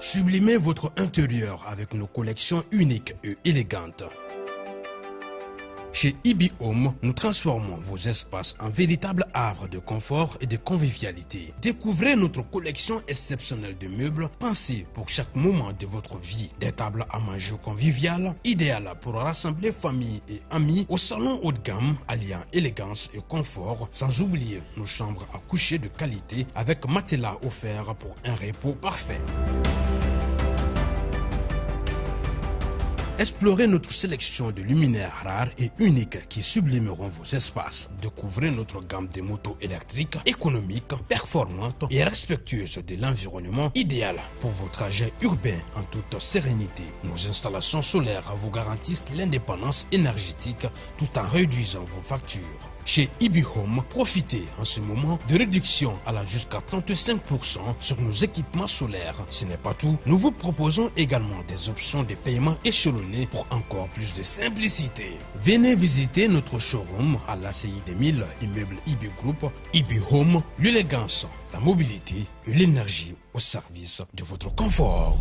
Sublimez votre intérieur avec nos collections uniques et élégantes. Chez IB Home, nous transformons vos espaces en véritables havres de confort et de convivialité. Découvrez notre collection exceptionnelle de meubles pensés pour chaque moment de votre vie. Des tables à manger conviviales, idéales pour rassembler famille et amis au salon haut de gamme, alliant élégance et confort, sans oublier nos chambres à coucher de qualité avec matelas offert pour un repos parfait. Explorez notre sélection de luminaires rares et uniques qui sublimeront vos espaces. Découvrez notre gamme de motos électriques, économiques, performantes et respectueuses de l'environnement, idéal pour vos trajets urbains en toute sérénité. Nos installations solaires vous garantissent l'indépendance énergétique tout en réduisant vos factures. Chez IB Home, profitez en ce moment de réductions allant jusqu'à 35% sur nos équipements solaires. Ce n'est pas tout, nous vous proposons également des options de paiement échelonnées pour encore plus de simplicité. Venez visiter notre showroom à l'ACI 2000, immeuble IB Group, IB Home, l'élégance, la mobilité et l'énergie au service de votre confort.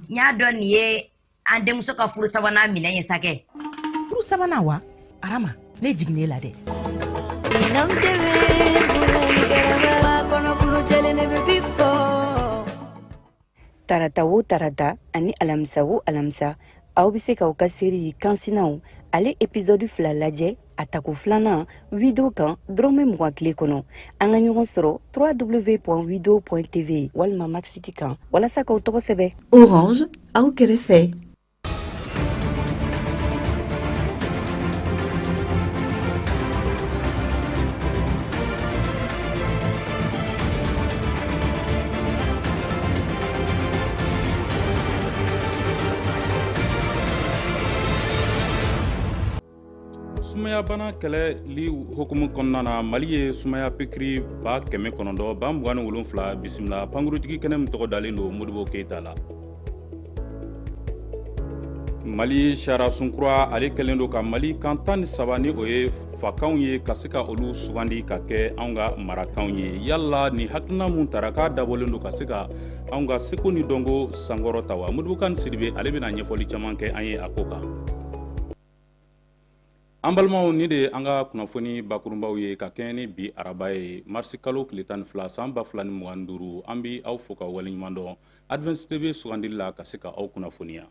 N y'a dɔn nin ye an denmuso ka furu sabanan minɛ ye sa kɛ. Furu sabanan wa? Arama, ne jiginnen la dɛ. Tarata o tarata ani alamisa o alamisa, aw bɛ se k'aw ka série Kansinaw ale épisode 2 lajɛ a tako filanan Wido kan dɔrɔmɛ 20 tile kɔnɔ. An ka ɲɔgɔn sɔrɔ www.wido.tv walima Maxit kan walasa k'aw tɔgɔ sɛbɛn. Orange, aw kɛrɛfɛ. Sumayabana kɛlɛli hukumu kɔnɔna na, Mali ye sumaya pikiri 927 bisimila pankurujigi kɛnɛ min tɔgɔ dalen don Modibo Keyita la. Mali sariyasun kura ale kɛlen don ka Mali kan 13 ni o ye fakanw ye ka se ka olu sugandi ka kɛ anw ka marakanw ye. Yala ni hakilina mun tara k'a dabɔlen don ka se ka anw ka seko ni dɔnko sankɔrɔta wa? Modibo Kane Sidibe ale bɛna ɲɛfɔli caman kɛ an ye a ko kan. An balimaw, ni de ye an ka kunnafoni bakurunbaw ye ka kɛɲɛ ni bi araba ye, marisi kalo tile 12 san 2025. An bi aw fo ka waleɲuman dɔn Advance TV sugandili la ka se ka aw kunnafoniya.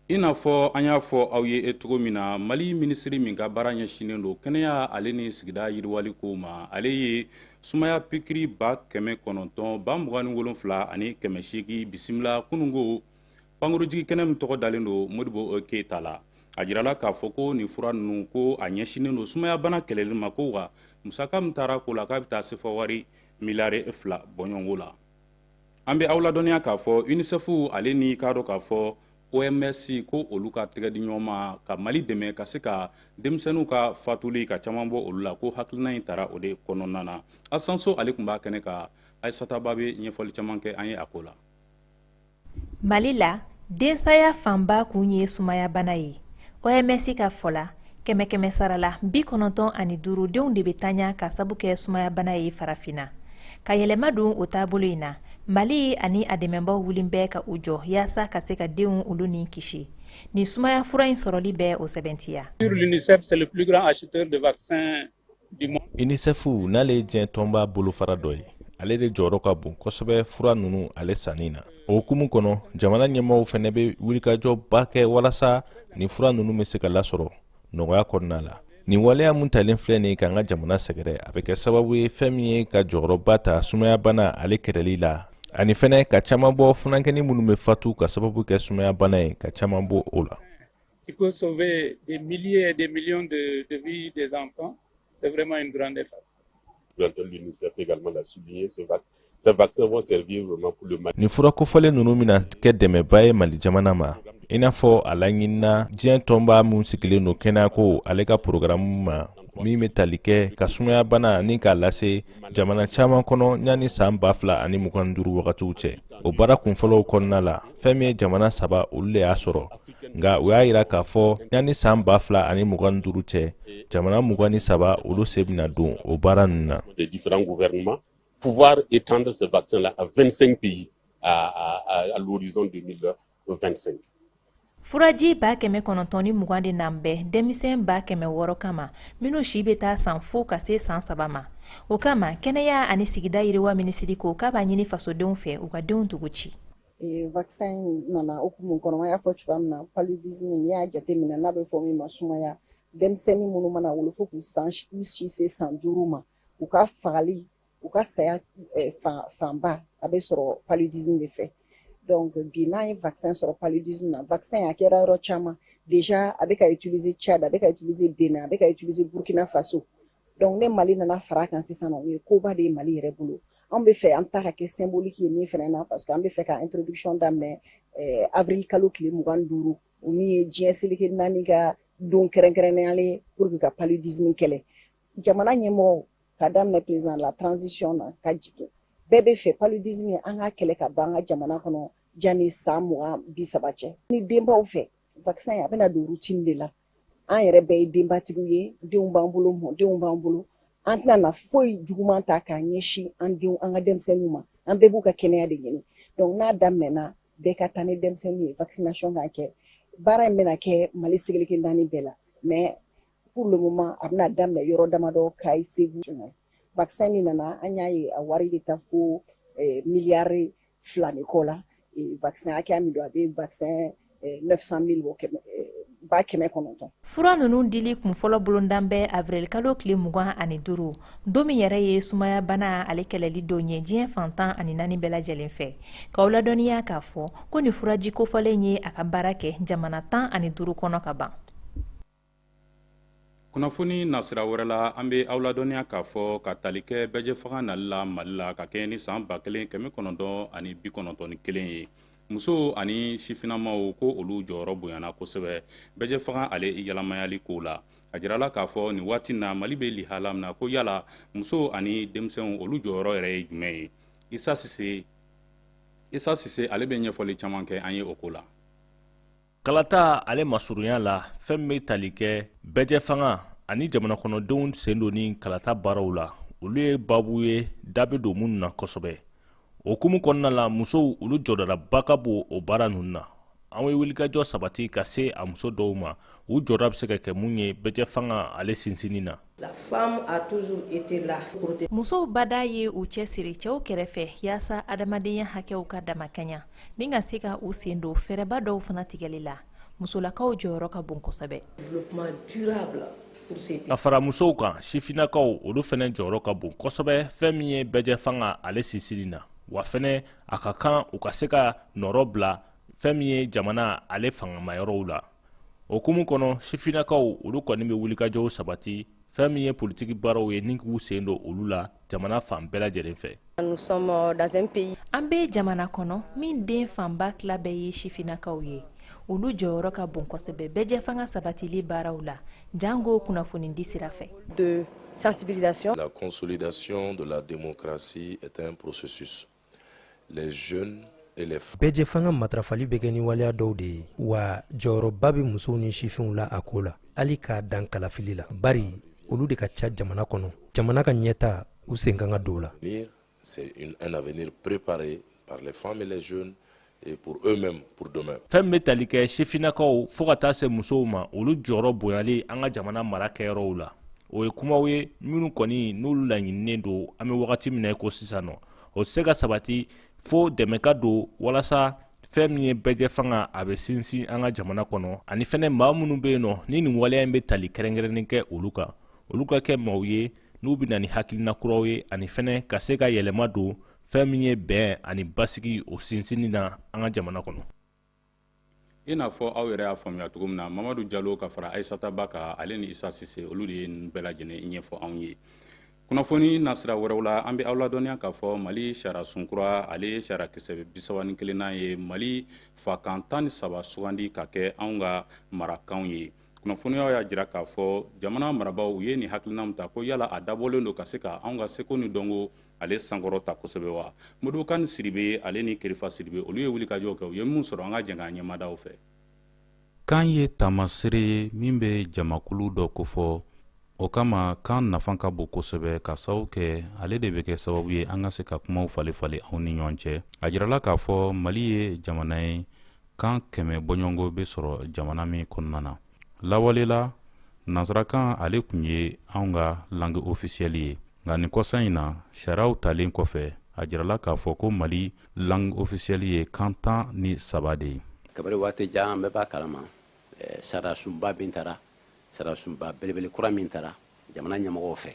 I n'a fɔ an y'a fɔ aw ye cogo min na, Mali minisiri min ka baara ɲɛsinnen don kɛnɛya ale ni sigida yiriwali kow ma, ale ye sumaya pikiri 927 800 bisimila kununko pankurujigi kɛnɛ min tɔgɔ dalen don Modibo Keyita la. A jirala k'a fɔ ko nin fura ninnu ko a ɲɛsinnen don sumayabana kɛlɛli ma, ko wa musaka min taara ko la k'a bɛ taa sefa wari miliyari 2 bɔɲɔgɔnko la. An bɛ aw ladɔnniya k'a fɔ UNICEF ale ni k'a dɔn k'a fɔ OMS ko olu ka tɛgɛ di ɲɔgɔn ma ka Mali dɛmɛ ka se ka denmisɛnninw ka fatuli ka caman bɔ olu la, ko hakilina in tara o de kɔnɔna na. Asanso ale tun b'a kɛnɛ kan, Ayisata Ba bɛ ɲɛfɔli caman kɛ an ye a ko la. Mali la, densaya fanba kun ye sumayabana ye. OMS ka fɔ la, kɛmɛ kɛmɛ sara la 95 denw de bɛ tanya ka sabu kɛ sumayabana ye farafinna. Ka yɛlɛma don o taabolo in na, Mali ani a dɛmɛbaw wulilen bɛ ka u jɔ yaasa ka se ka denw olu ni kisi. Nin sumaya fura in sɔrɔli bɛ o sɛbɛntiya. L'UNICEF, c'est le plus grand acheteur de vaccins du monde. UNICEF n'ale ye diɲɛ tɔnba bolofara dɔ ye, ale de jɔyɔrɔ ka bon kosɛbɛ fura ninnu ale sanni na. O hukumu kɔnɔ, jamana ɲɛmaaw fɛnɛ bɛ wulikajɔba kɛ walasa nin fura ninnu bɛ se ka lasɔrɔ nɔgɔya kɔnɔna la. Nin waleya mun talen filɛ nin ye k'an ka jamana sɛgɛrɛ, a bɛ kɛ sababu ye fɛn min ye ka jɔyɔrɔba ta sumayabana ale kɛlɛli la, ani fɛnɛ ka caman bɔ funankɛnin minnu bɛ fatu ka sababu kɛ sumayabana ye, ka caman bɔ o la. Qui peut sauver des milliers et des millions de vies des enfants, c'est vraiment une grande étape. L'UNICEF également l'a souligné, ces vaccins vont servir vraiment pour le Mali. Nin fura kofɔlen ninnu bɛna kɛ dɛmɛba ye Mali jamana ma, i n'a fɔ a laɲinina diɲɛ tɔnba mun sigilen don kɛnɛyako ale ka porogaramu ma min bɛ tali kɛ ka sumayabana ni k'a lase jamana caman kɔnɔ yanni san 2025 wagatiw cɛ. O baara kunfɔlɔw kɔnɔna la, fɛn min ye jamana saba, olu de y'a sɔrɔ. Nka u y'a yira k'a fɔ yanni san 2025 cɛ, jamana 23, olu sen bɛna don o baara ninnu na. Des différents gouvernements, pouvoir étendre ce vaccin-là à 25 pays à l'horizon 2025. Furaji 920 de nan bɛ denmisɛn 600 kama, minnu si bɛ taa san fo ka se san 3 ma. O kama, kɛnɛya ani sigida yiriwa minisiri ko k'a b'a ɲini fasodenw fɛ, u ka denw tugu ci. Vaccin nana hukumu kɔnɔ. An y'a fɔ cogoya min na, paludisme, n'i y'a jateminɛ, n'a bɛ fɔ min ma sumaya, denmisɛnnin minnu mana wolo fo k'u san u si se san 5 ma, u ka fagali, u ka saya fanba a bɛ sɔrɔ paludisme de fɛ. Donc bi, n'an ye vaccin sɔrɔ paludisme na, vaccin a kɛra yɔrɔ caman déjà, a bɛ ka utiliser Tchad, a bɛ ka utiliser Benin, a bɛ ka utiliser Burkina Faso. Donc ne Mali nana fara a kan sisan nɔ, o ye koba de ye Mali yɛrɛ bolo. An bɛ fɛ an ta ka kɛ symbolique ye min fana na, parce que an bɛ fɛ ka introduction daminɛ avril kalo tile 25, o min ye diɲɛ seleke naani ka don kɛrɛnkɛrɛnnenya ye pour que ka paludisme kɛlɛ. Jamana ɲɛmɔgɔw, ka daminɛ président de la transition na ka jigin, bɛɛ bɛ fɛ paludisme an ka kɛlɛ ka ban an ka jamana kɔnɔ janni san 20 30 cɛ. Ni denbaw fɛ, vaccin a bɛna don routine de la. An yɛrɛ bɛɛ ye denbatigiw ye, denw b'an bolo, mɔdenw b'an bolo. An tɛna na foyi juguman ta k'a ɲɛsin an denw, an ka denmisɛnninw ma. An bɛɛ b'u ka kɛnɛya de ɲini. Donc n'a daminɛna, bɛɛ ka taa ni denmisɛnninw ye, vaccination ka kɛ. Baara in bɛna kɛ Mali seleke naani bɛɛ la, mais pour le moment a bɛna daminɛ yɔrɔ damadɔ, Kayi, Segu. Vaccin min nana, an y'a ye a wari bɛ taa fo miliyari 2 ni kɔ la. Vaccin hakɛya min don, a bɛ vaccin 900 000 bɔ, 900,000. Fura ninnu dili kunfɔlɔ bolondan bɛ avril kalo tile 25, don min yɛrɛ ye sumayabana ale kɛlɛli don ye diɲɛ fan 14 bɛɛ lajɛlen fɛ. K'aw ladɔnniya k'a fɔ ko nin furaji kofɔlen ye a ka baara kɛ jamana 15 kɔnɔ ka ban. Kunnafoni nasira wɛrɛ la, an bɛ aw ladɔnniya k'a fɔ ka tali kɛ bɛɛjɛfanga nali la Mali la ka kɛ ni san 1991 ye, musow ani sifinnamaw ko olu jɔyɔrɔ bonyana kosɛbɛ bɛɛjɛfanga ale yɛlɛmayali ko la. A jirala k'a fɔ nin waati na, Mali bɛ lihala min na, ko yala musow ani denmisɛnw, olu jɔyɔrɔ yɛrɛ ye jumɛn ye? Isa Sise, Isa Sise, ale bɛ ɲɛfɔli caman kɛ an ye o ko la. Kalata ale masurunya la, fɛn min bɛ tali kɛ bɛɛjɛ fanga ani jamana kɔnɔdenw sen don ni kalata baaraw la, olu ye babu ye da bɛ don minnu na kosɛbɛ. O hukumu kɔnɔna la, musow, olu jɔdaba ka bon o baara ninnu na. An ye wulikajɔ sabati ka se a muso dɔw ma, u jɔda bɛ se ka kɛ mun ye bɛɛjɛ fanga ale sinsinni na. Musow bada ye u cɛsiri cɛw kɛrɛfɛ yaasa adamadenya hakɛw ka damakaɲa ni ka se ka u sen don fɛɛrɛba dɔw fana tigɛli la. Musolakaw jɔyɔrɔ ka bon kosɛbɛ. Ka fara musow kan, sifinnakaw, olu fana jɔyɔrɔ ka bon kosɛbɛ fɛn min ye bɛɛjɛ fanga ale sinsinni na. Wa fɛnɛ, a ka kan u ka se ka nɔrɔ bila fɛn min ye jamana ale fangamayɔrɔw la. O hukumu kɔnɔ, sifinnakaw, olu kɔni bɛ wulikajɔw sabati fɛn min ye politiki baaraw ye ni k'u sen don olu la jamana fan bɛɛ lajɛlen fɛ. An bɛ jamana kɔnɔ min den fanba tila bɛɛ ye sifinnakaw ye. Olu jɔyɔrɔ ka bon kosɛbɛ bɛɛjɛ fanga sabatili baaraw la, jango kunnafonidi sira fɛ. De sensibilisation. La consolidation de la démocratie est un processus. Les jeunes et les Bɛɛjɛ fanga matarafali bɛ kɛ ni waleya dɔw de ye wa. Jɔyɔrɔba bɛ musow ni sifinw la a ko la, hali k'a dan kalafili la, bari olu de ka ca jamana kɔnɔ. Jamana ka ɲɛta, u sen kan ka don o la. C'est un avenir préparé par les femmes et les jeunes et pour eux-mêmes, pour demain. Fɛn bɛ tali kɛ sifinnakaw fo ka taa se musow ma, olu jɔyɔrɔ bonyali an ka jamana mara kɛyɔrɔw la, o ye kumaw ye minnu kɔni n'olu laɲininen don. An bɛ wagati min na i ko sisan nɔ, o tɛ se ka sabati fo dɛmɛ ka don walasa fɛn min ye bɛɛjɛ fanga a bɛ sinsin an ka jamana kɔnɔ, ani fɛnɛ maa minnu bɛ yen nɔ ni nin waleya in bɛ tali kɛrɛnkɛrɛnnen kɛ olu kan, olu ka kɛ maaw ye n'u bɛ na ni hakilina kuraw ye, ani fɛnɛ ka se ka yɛlɛma don fɛn min ye bɛn ani basigi o sinsinni na an ka jamana kɔnɔ. I n'a fɔ aw yɛrɛ y'a faamuya cogo min na, Mamadu Jalo ka fara Ayisata Ba kan, ale ni Isa Sise, olu de ye nin bɛɛ lajɛlen ɲɛfɔ anw ye. Kunnafoni nasira wɛrɛw la, an bɛ aw ladɔnniya k'a fɔ Mali sariya sunkura, ale ye sariya kisɛ 31nan ye, Mali fakan 13 sugandi ka kɛ anw ka marakanw ye. Kunnafoniyaw y'a jira k'a fɔ jamana marabaaw u ye nin hakilina ta, ko yala a dabɔlen don ka se ka anw ka seko ni dɔnko ale sankɔrɔ ta kosɛbɛ wa? Modibo Siribe, ale ni Kerifa Siribe, olu ye wulikajɔ kɛ. U ye min sɔrɔ, an ka jɛ k'an ɲɛmadaw fɛ. Kan ye taamasere ye min bɛ jamakulu dɔ kofɔ. O kama, kan nafa ka bon kosɛbɛ, ka sababu kɛ ale de bɛ kɛ sababu ye an ka se ka kumaw falen falen anw ni ɲɔgɔn cɛ. A jirala k'a fɔ Mali ye jamana ye, kan 100 bɔɲɔgɔnko bɛ sɔrɔ jamana min kɔnɔna na. Lawale la, nansarakan ale tun ye anw ka langue officielle ye, nka nin kɔsa in na, sariyaw talen kɔfɛ, a jirala k'a fɔ ko Mali langue officielle ye kan 13 de ye. Kabini waati jan, an bɛɛ b'a kalama, sariya sunba min taara, sariya sunba belebele kura min taara jamana ɲɛmɔgɔw fɛ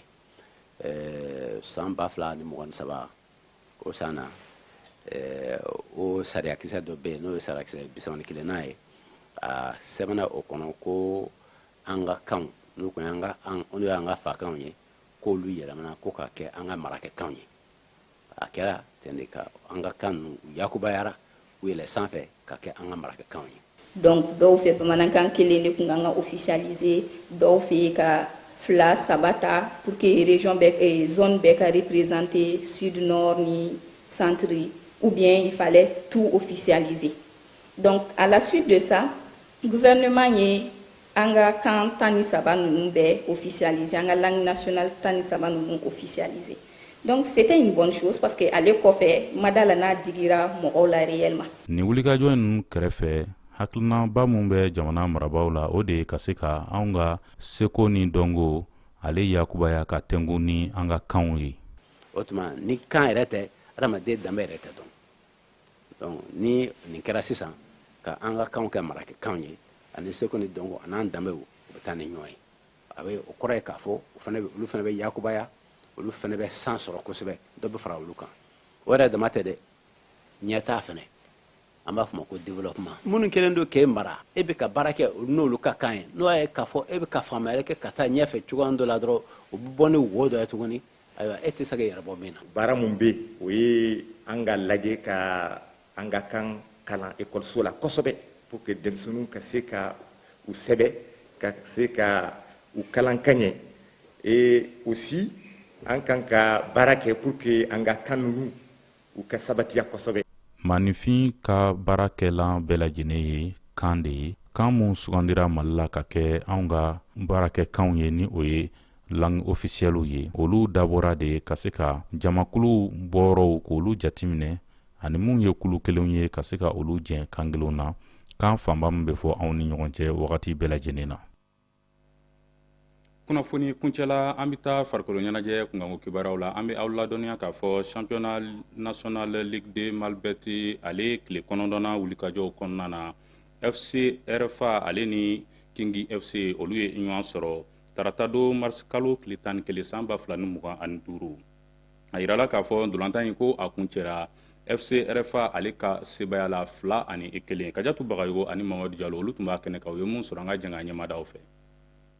san 2023, o san na, o sariyakisɛ dɔ bɛ yen, n'o ye sariyakisɛ 31nan ye. A sɛbɛnna o kɔnɔ ko an ka kanw, n'o kun y'an ka, n'o y'an ka fakanw ye, k'olu yɛlɛmana ko ka kɛ an ka marakɛkanw ye. A kɛra ten de, ka an ka kan ninnu, u yakubayara, u yɛlɛ sanfɛ ka kɛ an ka marakɛkanw ye. Donc dɔw fɛ, bamanankan kelen de kun kan ka officialiser, dɔw fɛ ka fila saba ta pour que région bɛɛ, zone bɛɛ ka représenter, sud, nord ni centre, ou bien il fallait tout officialiser. Donc à la suite de ça, gouvernement ye an ka kan 13 ninnu bɛɛ officialiser, an ka langue nationale 13 ninnu officialiser. Donc c'était une bonne chose, parce que ale kɔfɛ, ma da la n'a digira mɔgɔw la réellement. Nin wulikajɔ ninnu kɛrɛfɛ, hakilinaba min bɛ jamana marabaaw la, o de ye ka se ka anw ka seko ni dɔnko ale yakubaya ka tɛnku ni an ka kanw ye. O tuma, ni kan yɛrɛ tɛ, adamaden danbe yɛrɛ tɛ dɔn. Donc ni nin kɛra sisan, ka an ka kanw kɛ marakɛkanw ye, ani seko ni dɔnko an'an danbew, u bɛ taa ni ɲɔgɔn ye. A bɛ o kɔrɔ ye k'a fɔ o fana bɛ, olu fana bɛ yakubaya, olu fana bɛ san sɔrɔ kosɛbɛ, dɔ bɛ fara olu kan. O yɛrɛ dama tɛ dɛ, ɲɛtaa fana, an b'a fɔ ma ko développement. Minnu kɛlen don k'e mara, e bɛ ka baara kɛ n'olu ka kan ye, n'o ye k'a fɔ e bɛ ka faamuyali kɛ ka taa ɲɛfɛ cogoya dɔ la dɔrɔn, o bɛ bɔ ni wo dɔ ye tuguni. Ayiwa, e tɛ se k'i yɛrɛ bɔ min na. Baara mun bɛ yen, o ye an ka lajɛ ka an ka kan kalan ekɔliso la kosɛbɛ, pour que denmisɛnninw ka se ka u sɛbɛ, ka se ka u kalan ka ɲɛ. Et aussi, an kan ka baara kɛ pour que an ka kan ninnu, u ka sabatiya kosɛbɛ. Maninfin ka baarakɛlan bɛɛ lajɛlen ye kan de ye. Kan mun sugandira Mali la ka kɛ anw ka baarakɛkanw ye, ni o ye langue officielle ye, olu dabɔra de ka se ka jamakulu bɔyɔrɔw k'olu jateminɛ, ani mun ye kulu kelenw ye, ka se ka olu jɛ kan kelenw na, kan fanba min bɛ fɔ anw ni ɲɔgɔn cɛ wagati bɛɛ lajɛlen na. Kunnafoni kuncɛla, an bɛ taa farikolo ɲɛnajɛ kunkanko kibaruyaw la. An bɛ aw ladɔnniya k'a fɔ championnat national Ligue 2 Malibet, ale tile 9nan wulikajɔw kɔnɔna na, FC RFA ale ni Kingi FC, olu ye ɲɔgɔn sɔrɔ tarata don, mars kalo tile 11 san 2025. A yirala k'a fɔ ntolantan in, ko a kun cɛra FC RFA ale ka sebaya la, 2-1. Kajatu Bagayogo ani Mamadu Jalo, olu tun b'a kɛnɛ kan. U ye mun sɔrɔ? An ka jɛn k'a ɲɛmadaw fɛ.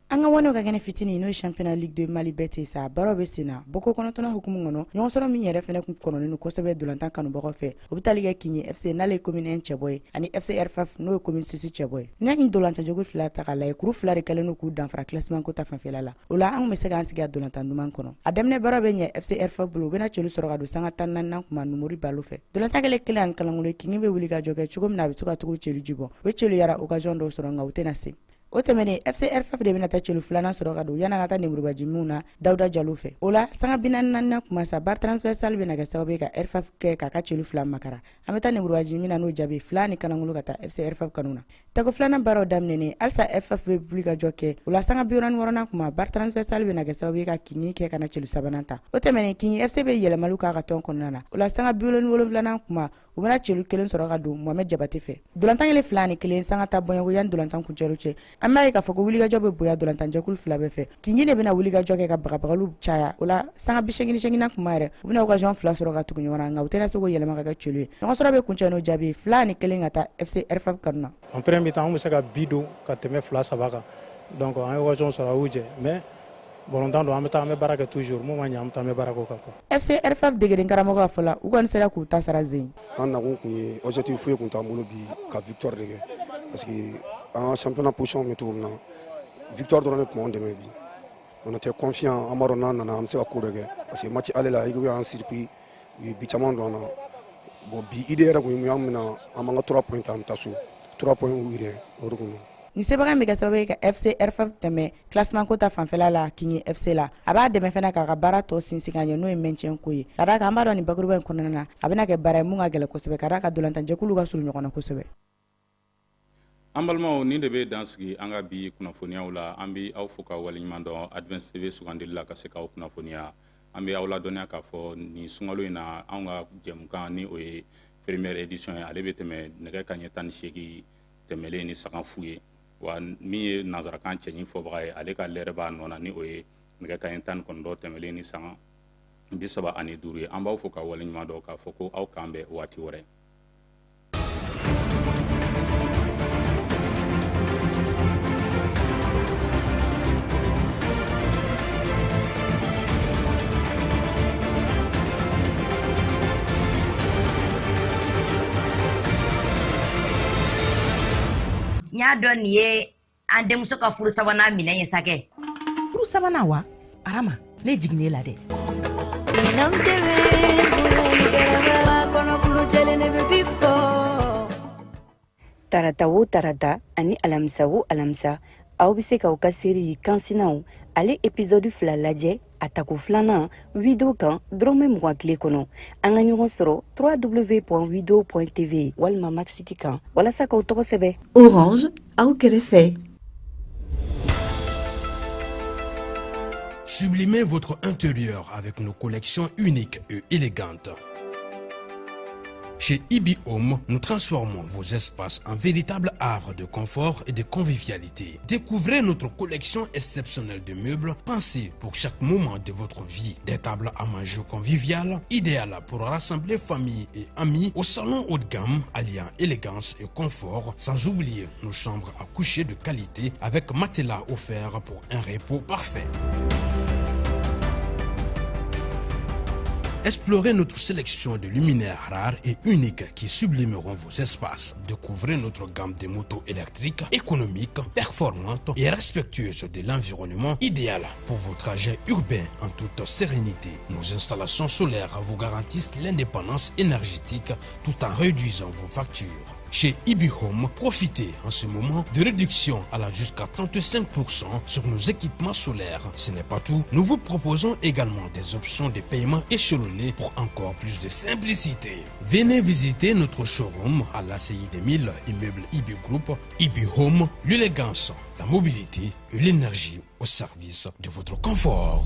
An ka walew ka kɛnɛ fitinin, n'o ye championnat Ligue 2 Malibet ye sa, baaraw bɛ sen na. Bɔko 9nan hukumu kɔnɔ, ɲɔgɔn sɔrɔ min yɛrɛ fɛnɛ kun kɔnɔnen don kosɛbɛ dolantan kanubagaw fɛ, o bɛ tali kɛ Kingi FC, n'ale ye commune 1 cɛbɔ ye, ani FC RFAF, n'o ye commune 6 cɛbɔ ye. N'a ni dolantanjogo fila ta k'a lajɛ, kuru 2 de kɛlen don k'u danfara classement ko ta fanfɛla la. O la, an kun bɛ se k'an sigi a dolantan duman kɔnɔ. A daminɛ baaraw bɛ ɲɛ FC RFAF bolo. U bɛna celu sɔrɔ ka don sanga 14nan kuma Numori Balo fɛ. Dolantan kɛlen 1 ni Kingi bɛ wuli ka jɔ kɛ cogo min na, a bɛ to ka tugu celu jibɔ. U ye celu yara occasion dɔw sɔrɔ, nka u tɛna se. O tɛmɛnen, FC RFAF de bɛna taa celu filanan sɔrɔ ka don yan'a ka taa nemurubaji minw na Dawuda Jalo fɛ. O la, sanga 44nan kuma sa, barre transversale bɛna kɛ sababu ye ka RFAF kɛ k'a ka celu fila makara. An bɛ taa nemurubaji min na, n'o jaabi 2 ni ka taa FC RFAF kanu na. Tako filanan baaraw daminɛnen, halisa RFAF bɛ wuli ka jɔ kɛ. O la, sanga 46nan kuma, barre transversale bɛna kɛ sababu ye ka Kingi kɛ ka na celu sabanan ta. O tɛmɛnen, Kingi FC bɛ yɛlɛmaliw k'a ka tɔn kɔnɔna na. O la, sanga 77nan kuma, u bɛna celu kelen sɔrɔ ka don Mohamed Jabate fɛ. Dolantan kelen 2-1. Sanga ta bɔɲɔgɔn yanni dolantan kuncɛru cɛ, an b'a ye k'a fɔ ko wulikajɔ bɛ bonya dolantanjɛkulu fila bɛɛ fɛ. Kingi de bɛna wulikajɔ kɛ ka bagabagaliw caya. O la, sanga 88nan kuma yɛrɛ, u bɛna occasion fila sɔrɔ ka tugu ɲɔgɔn na, nka u tɛna se k'o yɛlɛma ka kɛ celu ye. Ɲɔgɔn sɔrɔ bɛ kuncɛ n'o jaabi 2-1 ka taa FC RFAF kanu na. En première mi-temps, an bɛ se ka bi don ka tɛmɛ fila saba kan. Donc an ye occasion sɔrɔ, a y'u jɛ, mais balontan don, an bɛ taa, an bɛ baara kɛ toujours. Mun ma ɲɛ, an bɛ taa, an bɛ baara k'o kan quoi. FC RFAF degeden karamɔgɔ ka fɔ la, u kɔni sera k'u ta sara zen. An nakun kun ye, objectif foyi kun t'an bolo bi ka victoire de kɛ, parce que an ka championnat position bɛ cogo min na, victoire dɔrɔn de tun b'an dɛmɛ bi. On était confiant, an b'a dɔn n'an nana, an bɛ se ka ko dɔ kɛ, parce que match aller la, équipe y'an surpris, u ye bi caman don an na. Bon, bi idée yɛrɛ kun ye mun ye? An bɛna, an b'an ka 3 points ta, an bɛ taa so, 3 points ou rien, o de kun don. Nin sebaga in bɛ kɛ sababu ye ka FC R5 tɛmɛ classement ko ta fanfɛla la Kinye FC la. A b'a dɛmɛ fana k'a ka baara tɔ sinsin ka ɲɛ, n'o ye maintien ko ye. Ka d'a kan an b'a dɔn nin bakuruba in kɔnɔna na, a bɛna kɛ baara ye mun ka gɛlɛn kosɛbɛ, ka d'a kan dolantanjɛkuluw ka surun ɲɔgɔn na kosɛbɛ. An balimaw, nin de bɛ dan sigi an ka bi kunnafoniyaw la. An bɛ aw fo ka waleɲuman dɔn Advance TV sugandili la ka se k'aw kunnafoniya. An bɛ aw ladɔnniya k'a fɔ nin sunkalo in na, anw ka jɛmukan ni o ye première édition ye, ale bɛ tɛmɛ nɛgɛ kanɲɛ 18 tɛmɛlen ni sanga 0 ye. Wa min ye nansarakan cɛɲi fɔbaga ye, ale ka lɛrɛ b'a nɔ na, ni o ye nɛgɛ kanɲɛ 19 tɛmɛlen ni sanga 35 ye. An b'aw fo ka waleɲuman dɔn k'a fɔ ko aw k'an bɛn waati wɛrɛ. N y'a dɔn nin ye an denmuso ka furu sabanan minɛn ye sa kɛ. Furu sabanan wa? Arama, ne jiginnen la dɛ. Tarata o tarata ani alamisa o alamisa, aw bɛ se k'aw ka seri Kansinaw ale épisode 2 lajɛ a tako filanan Wido kan dɔrɔmɛ 20 tile kɔnɔ. An ka ɲɔgɔn sɔrɔ www.wido.tv walima Maxit kan walasa k'aw tɔgɔ sɛbɛn. Orange, aw kɛrɛfɛ. Sublimez votre intérieur avec nos collections uniques et élégantes. Chez Ibi Home, nous transformons vos espaces en véritables havres de confort et de convivialité. Découvrez notre collection exceptionnelle de meubles pensés pour chaque moment de votre vie. Des tables à manger conviviales, idéales pour rassembler famille et amis au salon haut de gamme, alliant élégance et confort, sans oublier nos chambres à coucher de qualité avec matelas offert pour un repos parfait. Explorez notre sélection de luminaires rares et uniques qui sublimeront vos espaces. Découvrez notre gamme de motos électriques, économiques, performantes et respectueuses de l'environnement, idéal pour vos trajets urbains en toute sérénité. Nos installations solaires vous garantissent l'indépendance énergétique tout en réduisant vos factures. Chez Ibi Home, profitez en ce moment de réduction allant jusqu'à 35% sur nos équipements solaires. Ce n'est pas tout, nous vous proposons également des options de paiement échelonnées pour encore plus de simplicité. Venez visiter notre showroom à l'ACI 2000, immeuble Ibi Group. Ibi Home, l'élégance, la mobilité et l'énergie au service de votre confort.